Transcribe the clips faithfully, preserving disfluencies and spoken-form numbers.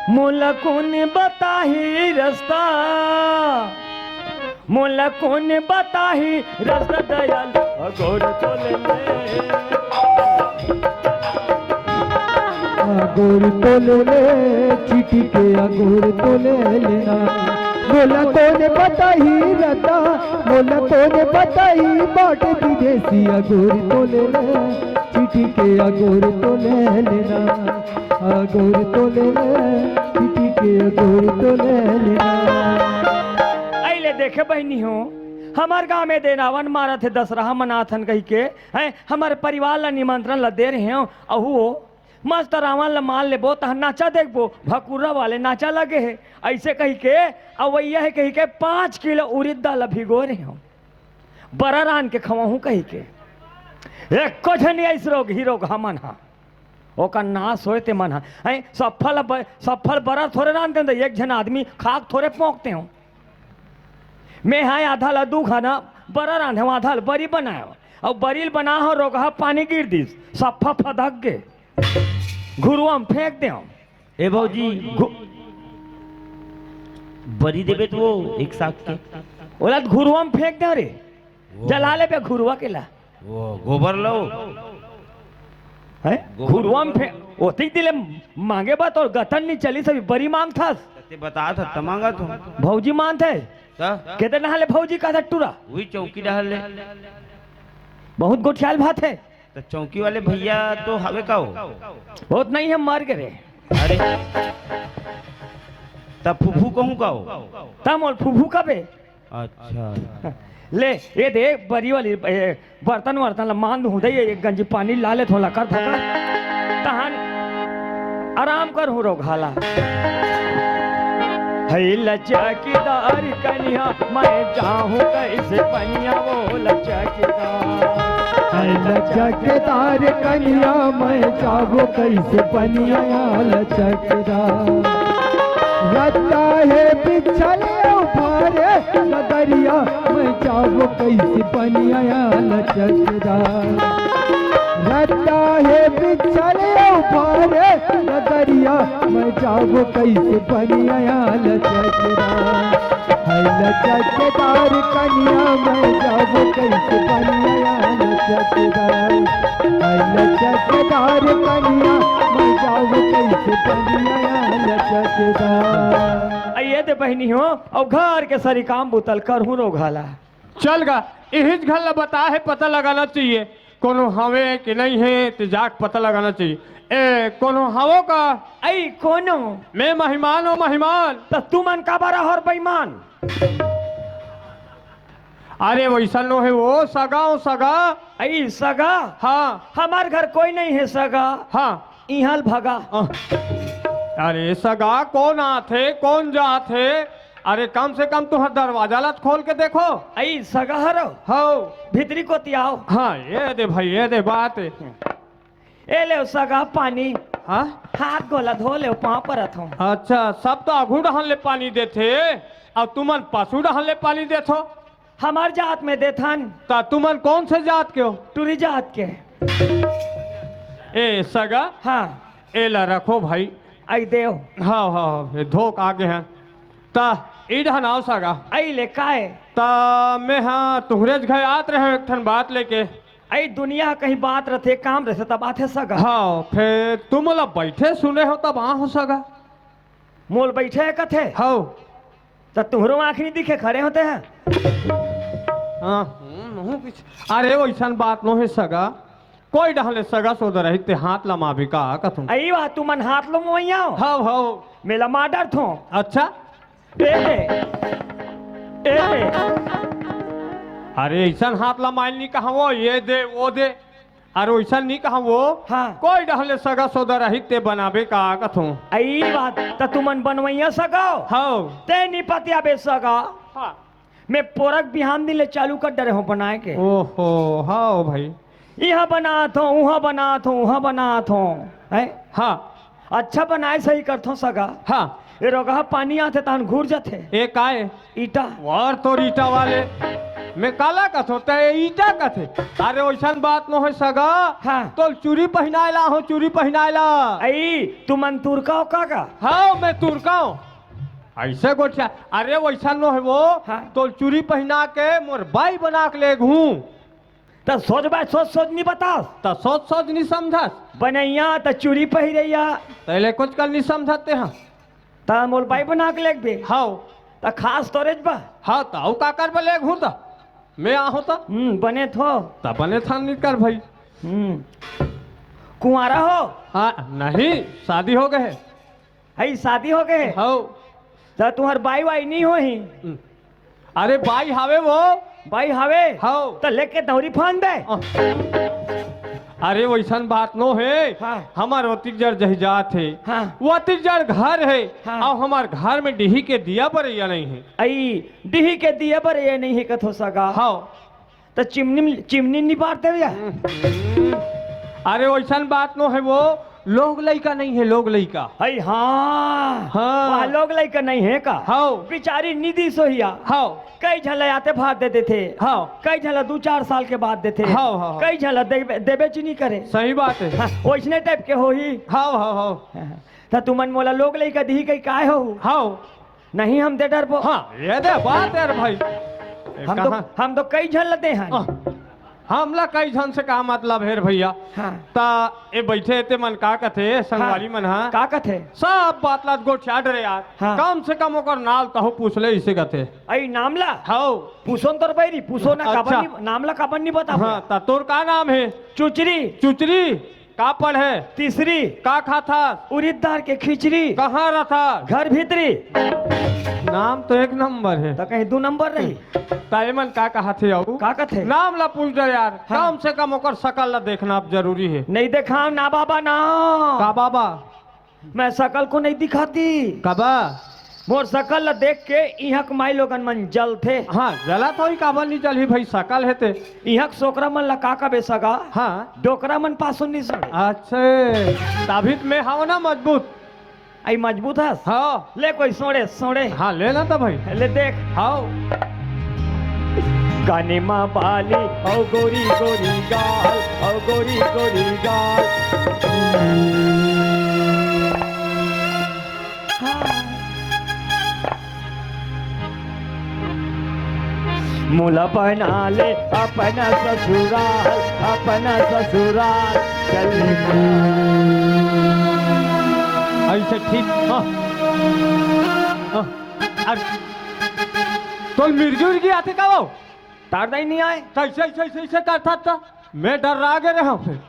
मोला कोन बताही रस्ता, मोला कोन बताही रस्ता दयाल, अगोर तोले ले। अगोर तोले ले, चिटिके अगोर तोले लेना। मोला कोन बताही रस्ता, मोला कोन बताही बाट बिदेसी, अगोर तोले ले, चिटिके अगोर तोले लेना। अगोर तोले ले, चिटिके अगोर तोले लेना। अइले देखे बहिनी हो, हमर गांव में देनावन मारत हे, दसरहा मनाथन कहिके, हैं, हमर परिवार ला निमंत्रण ला दे रहे हो, अहू हो, मस्त रावण ला मार लेबो, तहन नाचा देखबो, भकुर्रा वाले नाचा लगे हे, अइसे कहिके, अवइया हे कहिके पाँच किलो उरिद दाल ला भिगो रहे हो, बरा रांध के खवाहूं कहिके। एको झन अइस रोगही रोगहा मन हा। ओकर नास होय ते मन ह। हैं, सफल ब-, सफल बरा थोरे रांधते हो, एक झन आदमी खाक थोरे पोंकते हो। मैं ह आधा ल दू घना बरा रांधे हो, आधा ल बरी बनाए हो। अउ बरी ल बना हो, रोगहा पानी गिर दिस, सफा फदक गे। घुरुआ म फेंक दे हो। ए भौजी, घु- बरी देबे तो वो एक साग के। ओला त घुरुआ म फेंक दे हो रे। वो जला लेबे घुरुआ के ला। वो गोबर लो। हैं? गोबर घुरुआ म फे-, ओतिक दिले मांगे बा तोर गतन नी चली, सभी बरी मांगथस। ते बता था, त मांगा तो। भौजी मानथे? त? केदे नहा ले भौजी का टूरा? वही चौकी डहर ले। बहुत गोठियाल बात है। त चौकी वाले भैया तो हवे का हो? होत नहीं है, मर गे रे। अरे। त फुफू कहूँ का हो? त मोल फुफू कबे? अच्छा। ले, ये दे, बरी वाली, ए, बर्तन वर्तन ला मांज हूं दे, एक गंजी पानी ला ले, थोड़ा कर धका। तहन आराम कर हूं रो घाला। है लचकदार कनिया, मैं जाहूं कैसे पनिया, वो लचकदार। है लचकदार कनिया, मैं जाहूं कैसे पनिया, लचकदार। रद्दा हे बिछल अउ भारे गदरिया, मैं जाबो कइसे पनिया लचकदार। रद्दा हे बिछल अउ भारे गदरिया, मैं जाबो कइसे पनिया लचकदार। है लचकदार कनिया, मैं जाबो कइसे पनिया लचकदार। है लचकदार कनिया, मैं जाबो कइसे पनिया लचकदार। अइए दे बहिनी हो, अउ घर के सरी काम बुता ल करहूं रो घाला। चल गा, इहिच घर ला बता हे, पता लगाना चाहिए, कोनो हवे कि नहीं हे, ते जाके पता लगाना चाहिए। ए, कोनो हवो का? अई, कोनो? मैं महिमान हो, महिमान। त तुमन काबर हो बेईमान? अरे, वइसन नो हे वो, सगा हो, सगा। अई, सगा? हाँ। हमर घर कोई नहीं हे सगा। हाँ। इहाँ ल भगा। अ, अरे सगा, कोन आथे, कोन जाथे? अरे कम से कम तुंहर दरवाजा ला त खोल के देखो। अई सगा हरो? हव। भीतरी कोती आओ। हाँ, ये दे भाई, ये दे बात। ए लेव सगा पानी। हाँ? हाथ गोला धो लेव, पाँव परत हों। अच्छा, सब तो आघू डहन ले पानी देथे, अउ तुमन पाछू डहन ले पानी देथो। हमर जात में देथन। त तुमन कोन से जात के हो? टूरी जात के। ए सगा। हाँ। एला रखो भाई। अई देव। हाँ, हाँ, हाँ, ये धोक आगे हैं। त ई डहन आओ सगा। अई ले काय? त मैं हा तुंहरेच घर आत रहेंव एक ठन बात लेके। अई दुनिया कहीं बात रथे, काम रथे तब आथे सगा। हाँ, फेर तुम ला बइठे सुने हो तब आ हो सगा। मोल बइठे हे कथे? हव। त तुंहरो आँख नइ दिखे, खड़े होते हैं। हाँ, हम्म, नहूँ पीछे। अरे, वइसन बात नोहे सगा। कोई डहले सगा सोदर रहिते हाथ लमाबे का कथूँ। अई वाह, तुमन हाथ लमवइया हो? हव, हव। मैं लमा डरथों। अच्छा? ए दे। ए दे। अरे, अइसन हाथ लमाइल नइ कहँव, ये दे, वो दे। अरे वइसन नइ कहँव वो। हाँ। कोई डहले सगा सोदर रहिते बनाबे का कथूँ। अई बात, त तुमन बनवइया सगा हो? हव। ते नइ पतियाबे सगा। हाँ। मैं पोरक बिहान दिन ले चालू कर डरे हों बनाए के। ओहो, हव भाई। इहाँ बनात हों, उहाँ बनात हों, उहाँ बनात हों। हैं? हाँ। अच्छा बनाए सही करथों सगा। हाँ। ए रोगहा पानी आथे तहन घुर जाथे। ए काय? ईटा। वार तोर ईटा वाले। मैं काला कथों, तैं ईटा कथे। अरे, वइसन बात नोहे सगा। हाँ। तोल चूरी पहिनाय ला हो, चूरी पहिनाय ला। अई, तुमन तुरका हो का का? हव, मैं तुरका हों। अइसे गोठिया, अरे, वइसन नोहे वो। हाँ। तोल चूरी पहिना के मोर बाई बना के लेगहूं। त सोझ बात सोझ सोझ नी बतास। त सोझ सोझ नी समझस। बनइया त चूरी पहिरइया। तैं ले कुछ कल नी समझस तें हा। त मोर बाई बना के लेगबे। हव। त खास तोरेच बा। हव, त अउ काकर बर लेगहूं त? मैं आहूं त? हम्म, बने थो। त बने थान निकर भई। हम्म। कुंवारा हो? हाँ, नहीं, शादी हो गे हे। हई, शादी हो गे हे? हव। त तुंहर बाई वाई नी होही? हम्म। अरे, बाई हावे वो। बाई हावे? हव। त लेके दौरी फांद दे। अ-, अरे, वइसन बात नोहे। हाँ। हमर ओतिक जड़ जहिजात हे। हाँ। ओतिक जड़ घर हे। हाँ। अउ हमर घर में डीही के दिया बरइया नइ हे। अई, डीही के दिया बरइया नइ हे कथो सगा। हव। त चिमनी, चिमनी नी बार देवय? अरे, वइसन बात नोहे वो, लोग लइका नइ हे, लोग लइका। हई, हाँ। हाँ। वाह, लोग लइका नइ हे का? हव। बिचारी निधि सोहिया। हव। कई झन ला आते भार दे देथे। हव। कई झन ला दू चार साल के बाद देथे। हव, हव, हव। कई झन ला देबे, देबेच नी करे। सही बात हे। हाँ, वइसने टाइप के होही। हव, हव, हव। त तुमन मोला लोग लइका दिही कही काय हो? हव। नहीं, हम दे डरबो। हाँ, ये दे बात यार भाई। हम तो, कहाँ? हम तो कई झन ल दे हन। हाँ, हमला कई झन से का मतलब हे रे भइया? हाँ। त ए बइठे हे तेमन का कथे, संगवारी हाँ। मन हा? का कथे? सब बात ला गोठिया डरे यार। हाँ। कम से कम ओकर नाल तहु पूछ ले, इसे कथे। अई नाम ला? हव। पूछोन तोर बइरी, पूछो ना, काबर अच्छा। नी, नाम ला काबर नी बता हाँ, पाए? त तोर का नाम हे? चुचरी। चुचरी। का पढ़े? तीसरी। का खाथस? उरिद दार के खिचरी। कहाँ रथस? घर भीतरी। नाम तो एक नंबर हे। त कहीं दू नंबर रही? त एमन का कहत हे अउ? का कथे? नाम ला पूछ डर यार। हाँ। कम से कम ओकर सकल ला देखना अब जरूरी हे। नहीं देखाव ना बाबा ना। का बाबा? मैं सकल को नहीं दिखाती। काबर? मोर सकल ला देख के इहाँ के माई लोगन मन जलथे। हाँ, जलत होही, काबर नी जलही भई, सकल हे ते। इहाँ के सोकरा मन ला का कबे सगा? हाँ। डोकरा मन पासुन नी सोड़े। अच्छा, तभी त मैं हव ना मजबूत। अई मजबूत हस? हाँ। ले कोई सोड़े, सोड़े। हाँ, ले ना त भई। ले देख। हाँ। काने मा बाली, अउ गोरी गोरी गाल, अउ गोरी गोरी गाल। मोला बना ले अपना ससुराल, अपना ससुराल। चल। अइसे ठीक, हाँ। हाँ। अरे, तोल मिर्गी उर्गी आथे का वो? तार दाई नहीं आए। कैसे, कैसे, कैसे करता था? मैं डर्रा गे रहेंव फेर।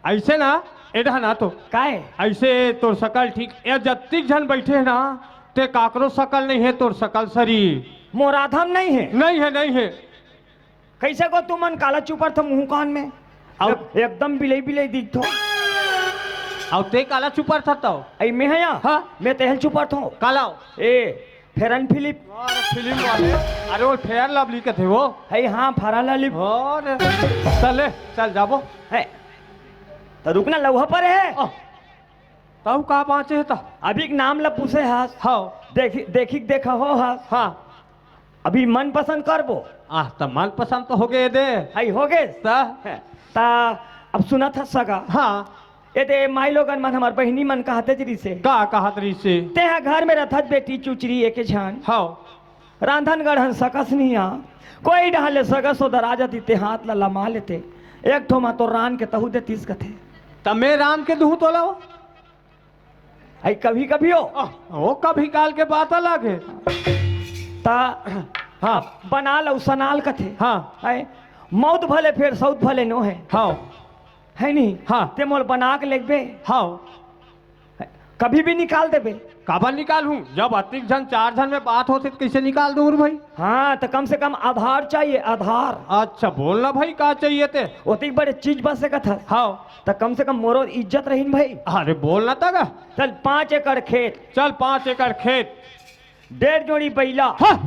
अइसे ना, एडा ना तो। काहे? अइसे तोर सकल ठीक, ए जत्तिक झन बइठे हे ना, ते काकरो सकल नइ हे, तोर सकल सरी। मोर आधा म नइ हे? नइ हे, नइ हे। कइसे को तुमन काला चुपरथो मुहूं कान में? अउ एक-, एकदम बिलई बिलई दिखथो। अउ ते काला चुपरथस तव? अई में हया? हाँ। में तेहल चुपरथों। काला? ए, फेयर एंड फिलिप। अरे फिल्म वाले, अरे वो फेयर लवली कथे वो। हई हाँ, फेयर लवली। अरे, चल ले, चल जाबो। है, त रुकना लउहा पर हे। अ, तब का बाँचे हे त? अभी के नाम ल पूछे हस। हाँ। देखी, देखी के देखा हो हस। हाँ। अभी मनपसंद करबो। आह, त मनपसंद तो होगे दे। हई होगे। त? त अब सुनत हस सगा। हाँ। ए दे, माई लोगन मन, हमर बहिनी मन कहत रिहिसे। का कहत रिहिसे? तेहा घर में रथत बेटी चुचरी एके झन। हव। रांधन गढ़न सकस निया। कोई डहर ले सगा सोदर आ जाती ते हाथ ला लमा लेते। एक ठो मा तो रांध के तहू देतीस कथे। त मैं रांध के दूहूं तोला वो? अई कभी कभी हो। आह, वो कभी काल के बात अलग हे। त हाँ। बना लव सनाल कथे। हाँ। है, मौत भले फेर सौत भले नो हे। हव। है नहीं? हाँ। ते मोल बना के लेगबे? हव। कभी भी निकाल देबे? काबर निकालहूं? जब अतिक झन, चार झन में बात होथे, त कइसे निकाल दूं रे भाई? हाँ, त कम से कम आधार चाहिए, आधार। अच्छा, बोल ना भाई, का चाहिए ते? ओतिक बड़े चीज बस सकत हस। हव। त कम से कम मोरो इज्जत रहिन भाई। अरे, बोल ना त गा। चल, पाँच एकड़ खेत। चल, पाँच एकड़ खेत। डेढ़ जोड़ी बइला। हाँ।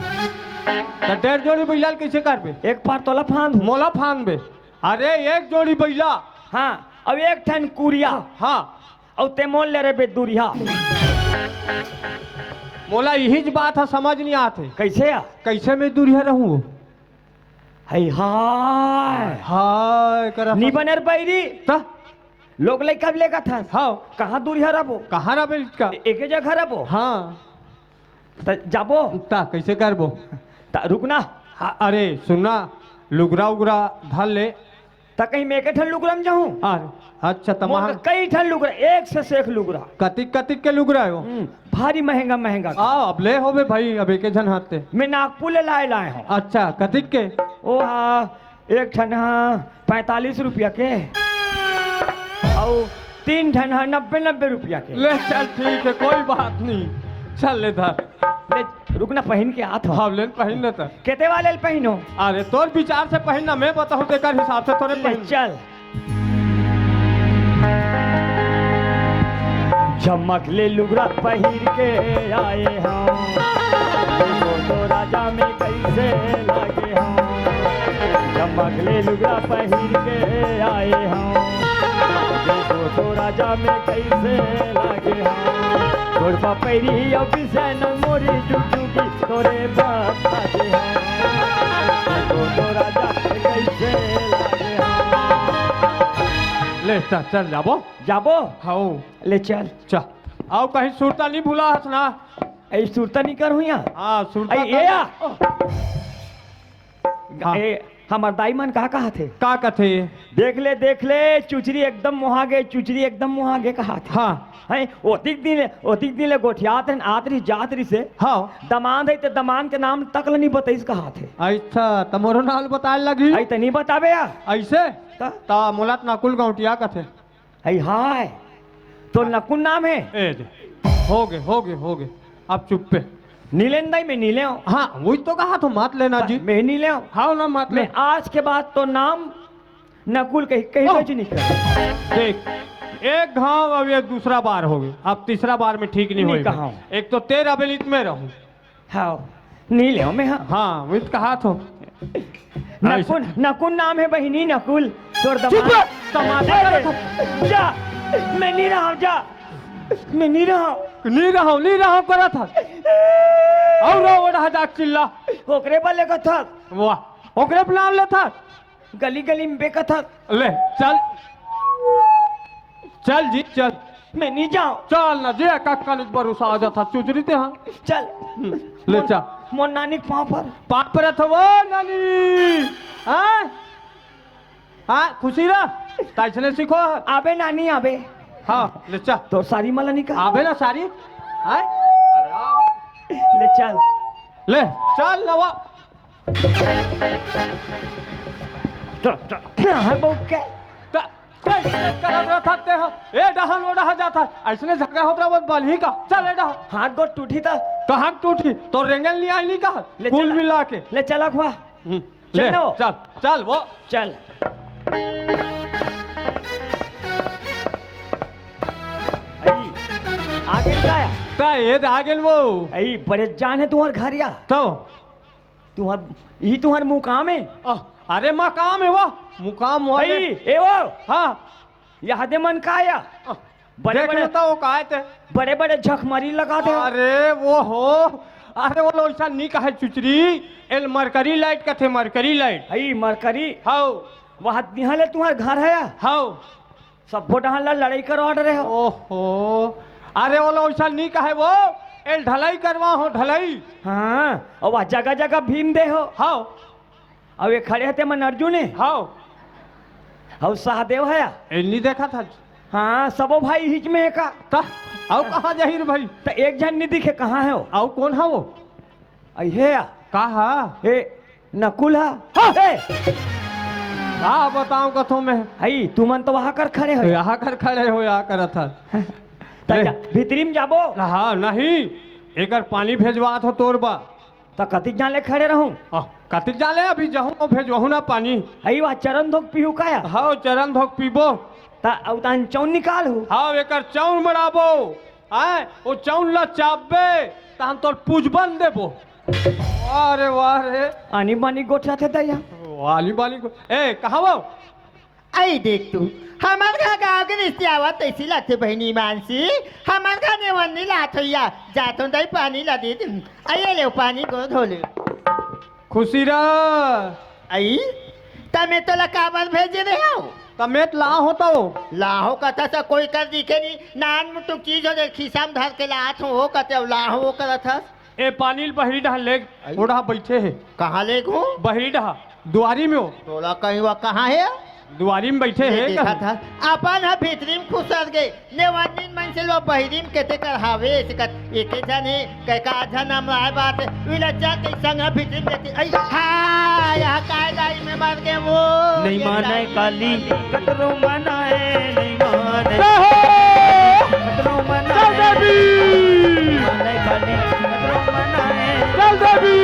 त डेढ़ जोड़ी बइला ल कइसे करबे? एक पार तोला फांद हूँ। मोला फांदबे? अरे, एक जोड़ी बइला। हाँ, अउ एक ठन कुरिया। हाँ। अउ ते मोल ले रे बे दुरिहा। मोला इहीच बात ह समझ नइ आत हे। कइसे आ? कइसे मैं दुरिहा रहूं? हई हाय। हाय करा नी बने रे बइरी। त? लोग लइका भी लेगत हस। हाँ। कहाँ दूरिहा रबो? कहाँ रबे इसका? ए-, एके जगह रबो। हाँ। त जाबो। त कइसे करबो? त रुक ना। अ-, अरे सुन ना, लुगरा उगरा धर ले। त कहीं मैं एके ठन लुगरा म जाहूँ? अरे, अच्छा, त मोर महंग- कई ठन लुगरा, एक से, से एक लुगरा। कतिक, कतिक के लुगरा हे वो? हम्म, भारी महंगा, महंगा। आ, अब ले होबे भाई, अब एके झन हाथ ते। मैं नागपुर ले लाए, लाए हँव। अच्छा, कतिक के? ओ हा, एक ठन हा पैंतालीस रुपया के, अउ तीन ठन हा नब्बे, नब्बे रुपया के। ले चल, ठीक हे, कोई बात नहीं, चल ले धर। ले, रुक ना, पहिन के आत हँव। हाँ, ले पहिन ले त। केते वाले ल पहिनो? अरे, तोर विचार से पहिन ना, मैं बताहूँ, तेकर हिसाब से तोरे ले पहिन। चल। झमक ले लुगरा पहिर के आए हँव, देखो तो राजा में कइसे लागे हँव। झमक ले लुगरा पहिर के आए हँव, देखो तो राजा में कइसे लागे हँव। तोर पपैरी अउ बिसैन मोरी जुगजुगी तोरे बता दे हँव। देखो तो राजा में कइसे लागे हँव। ले, चल, चल, जाबो। जाबो? हौ। ले चल। चल। अउ कहीं सुरता नहीं भुला हस ना? ए, सुरता नहीं करहूँ या? हाँ, सुरता ए, कर ए, या। हाँ। ए, हमर दाई मन का कहत हे? का कथे? देख ले, देख ले, चुचरी एकदम मोहा गे, चुचरी एकदम मोहा गे कहत हे। हाँ। हैं, ओतिक दिन ले, ओतिक दिन ले गोठियात रहन, आत रहिस, जात रहिस हे। हाँ। दमांद हे, ते दमांद के नाम तक ल नहीं बताइस कहत हे। अच्छा, त मोरो नाम ल बताए लगही? अई, त नहीं बताबे या। अइसे? त? त मोला त नकुल गौंटिया कथे। अई हाय, तोर नकुल नाम हे? ए दे, होगे, होगे, होगे, अब चुप्पे। नी लेन दाई, मैं नी लेंव। हाँ, वही तो कहत हँव, मत लेना जी। मैं नी लेंव। हाँ ना, मत ले। मैं आज के बाद तोर नाम नकुल कही, कही ओह। कही नहीं कर। देख, एक घाव अब ये दूसरा बार होगे, अब तीसरा बार में ठीक नहीं नहीं होई। कहा हूँ। एक तो तेरा बेलित में रहूँ। हाँ, नी लेंव मैं, हाँ। हाँ, वही तो कहत हँव। नकुल, ऐसे। नकुल नाम हे बहिनी, नकुल। तोर चुप दमांद। रह, तमाशा ए, करत हस। जा, मैं नी रहँव, जा। मैं नी रहँव। नी रहँव, नी रहँव करत हस। अउ रो ओढ़ा जा चिल्ला। ओकरे बर लेगत हस। वाह, ओकरे बर नाम लेथस। गली गली में बेकत हस। ले, चल। चल जी, चल। मैं नी जाँव। चल ना, जे कक्का निक भरोसा आ जाथा, चुचरी ते हाँ। चल। हम्म, ले मोर, चल। मोर नानी के पाँव पर। पाँव पर अथवा नानी। हाँ? हाँ, खुशी रह। तइसने सीखो। आबे नानी, आबे। हाँ, ले चल। तोर सारी मला निकाल। आबे ना सारी। हाँ? ले चल। ले, चल नवा। चल, चल। हाँ, बउके। त, त, करत रहत हे, ए डहन ओ डहन जात हे। अइसने झगड़ा होत रहा, बलही का। चल, ए डहन। हाथ गोड़ टूटी त। कहाँ टूटी? तोर रेंगल नहीं आई नहीं का? ले कुल चल। मिला के। ले चल अखवा। हम्म, चल ले, ना वो। चल, चल वो। चल। अई, आ गेन का या? त, ए दे आ गेन वो। अई, बड़े जान हे तुम्हर घर या। तो? तुम्हर, ई तुम्हर मुकाम हे? अ, अरे मकाम हे वो, मुकाम वो अई, हे। ए वो। हाँ। या दे मन का या? अ, बड़े देख बड़े, लेता वो का हे ते। बड़े बड़े झकमरी लगा दे हो। अरे वो हो, अरे वो लो अइसा नी कहे चुचरी, एल Mercury light कथे, Mercury light। अई Mercury? हौ। वहाँ दिहाँ ले तुम्हर घर हे या? हौ। सब्बो डहन ला लड़ाई करवा डरे हो। ओहो, अरे वो लो अइसा नी कहे वो, एल ढलई करवा हो, ढलई। हाँ, अउ वहाँ जगह जगह भीम दे हो। हौ। अउ ये खड़े हे ते मन अर्जुन हे। हौ। अउ सहदेव हे या? एल नी देखत हस। हाँ, सबो भाई हिच में हे का? त, अउ कहाँ जाही रे भाई? त एक झन नी दिखे, कहाँ हे वो? अउ कोन हे वो? अई हे या? का हा? हे, नकुल हा? हाँ। हे! का बताऊं कथो मैं? हई, तुमन तो वहाँ कर खड़े हो। यहाँ कर खड़े हो, यहाँ करत हा। त ले। जा, भीतरी में जाबो? हाँ, नहीं। एकर पानी भेजवात हो तोर बा। त कतिक जान ले खड़े रहूं? आ, कतिक जान ले अभी जाहूं अउ भेजवाहूं ना पानी। हई, वहाँ चरन धोक पीहू का या? हाँ, चरन धोक पीबो। त अउ तहन चौन निकाल हूँ। हाँ, एकर चौन मराबो। आय, वो चौन ला चाबबे, तहन तोर पूजबन देबो। वाह रे, वाह रे। आनी बानी गोठियाथे दइया। आनी बानी गो-, ए, कहाँ वो? अई देख तू, हमर घर गाँव के रिश्ते आवत तइसी लगथे बहिनी मानसी, हमर घर नेवन नी लात होइया, जाथों दई पानी ला दे दे। अई ले पानी गो धो ले। खुशी रह, अई, त मैं तोला काबर भेजे रेहेंव? त मैं त लाहूं तो। लाहूं कथस, कोई कर दिखे नहीं, नान मुटुक चीज हो जाए, खिसा म धर के लात हूं, वो कथे, लाहूं वो करत हस। ए, पानी ल बहरी डहा ले, अई। ओढ़ा बैठे हे। कहाँ ले गो? बहरी डहा, दुआरी में हो। तोला कहीं वो कहाँ हे? दुआरी में बैठे हे, देखा था। अपन ह भीतरी में खुसर गे। नेवानिन मन से लो बहिरी म केते कर हावे, एसे कत एके झन हे, कई का झन हम राय बात हे, उइला चार कई संग ह भीतरी म देती, अई, हा, यहाँ काय दाई में मर गे वो, नहीं ये माने दाई। काली, कतरो मनाए, नहीं माने। जय हो। कतरो मनाए, चल देवी। नहीं माने काली, कतरो मनाए। चल देवी।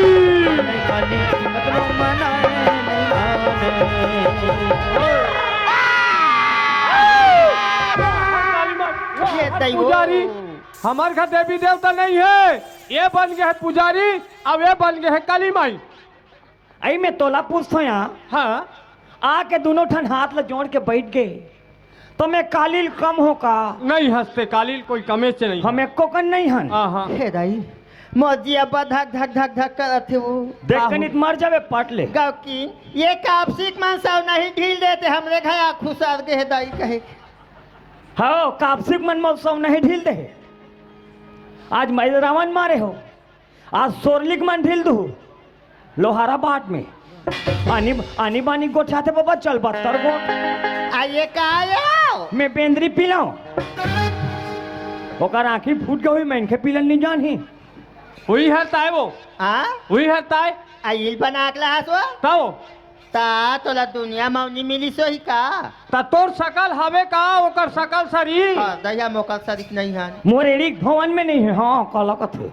नहीं काली, कतरो मनाए, नहीं माने। ये तई वो। पुजारी, हमर घर देवी देवता नहीं हे, ये बन गे हे पुजारी, अब ये बन गे हे काली माई। अई मैं तोला पूछथों या, हाँ। आके दूनों ठन हाथ ल जोड़ के बैठ गे, त मैं काली ल कम हों का? नहीं हस ते, काली ल कोई कमे से नहीं। हम एको कन नहीं हन। हाँ, हाँ। हे दाई, मोर जी अब्बा धक धक धक धक करत हे वो। देख आहो। कनित मर जाबे पट ले। गौकी, ये कापसिक मन सब नहीं ढील देते, हमरे घर आ खुसर गे हे दाई कहे। हव, कापसिक मन मोर सब नहीं ढील दे हे। आज मैं रावण मारे हो, आज सोरलिक मन ढील दू, लोहारा बाट में। आनी, आनी बानी गोठियाथे बाबा, चल बत्तर गोठ। आ ये का आयो? मैं बेंदरी पिलाऊं। ओकर आंखी फूट गे होही, मैं इनके पिलन नहीं जानही। उही हर ताय वो। हाँ? उही हर ताय। आ इल बना के ला हस वो? तव। ता तोला दुनिया मौनी मिलिस होही का? ता तोर सकल हवे का, ओकर सकल सरीर? हाँ, दहिया मोकर सरीर नहीं हन। मोर एड़ी भवन में नहीं हे, हाँ, काला कथे।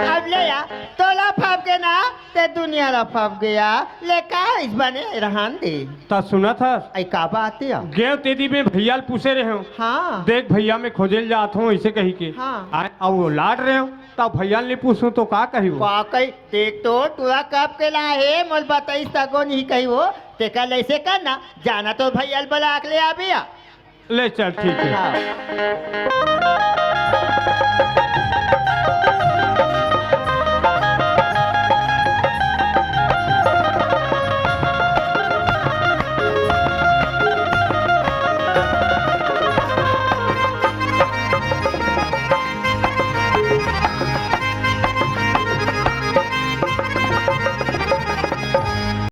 अब ले या, तोला फब गे ना, ते दुनिया ला फब गया, ले का इस बने रहन दे। ता सुनत हस? आई का बात हे? गेंव तेदी में भैया ल पूछे रहे हूँ। हाँ। देख भैया मैं खोजे ल जात हूँ, ऐसे कही के। हाँ। आए, अब वो लाड रहे हूँ, तब भैया ल नहीं पूछूँ तो का कही वो? का कही? देख तो, टूरा कब के ला हे, मोल बताइस तको नहीं कही वो। तेकर ले ऐसे कर ना, जाना तो भैया ल बला के ले आबे या। ले चल, ठीक हे। हाँ।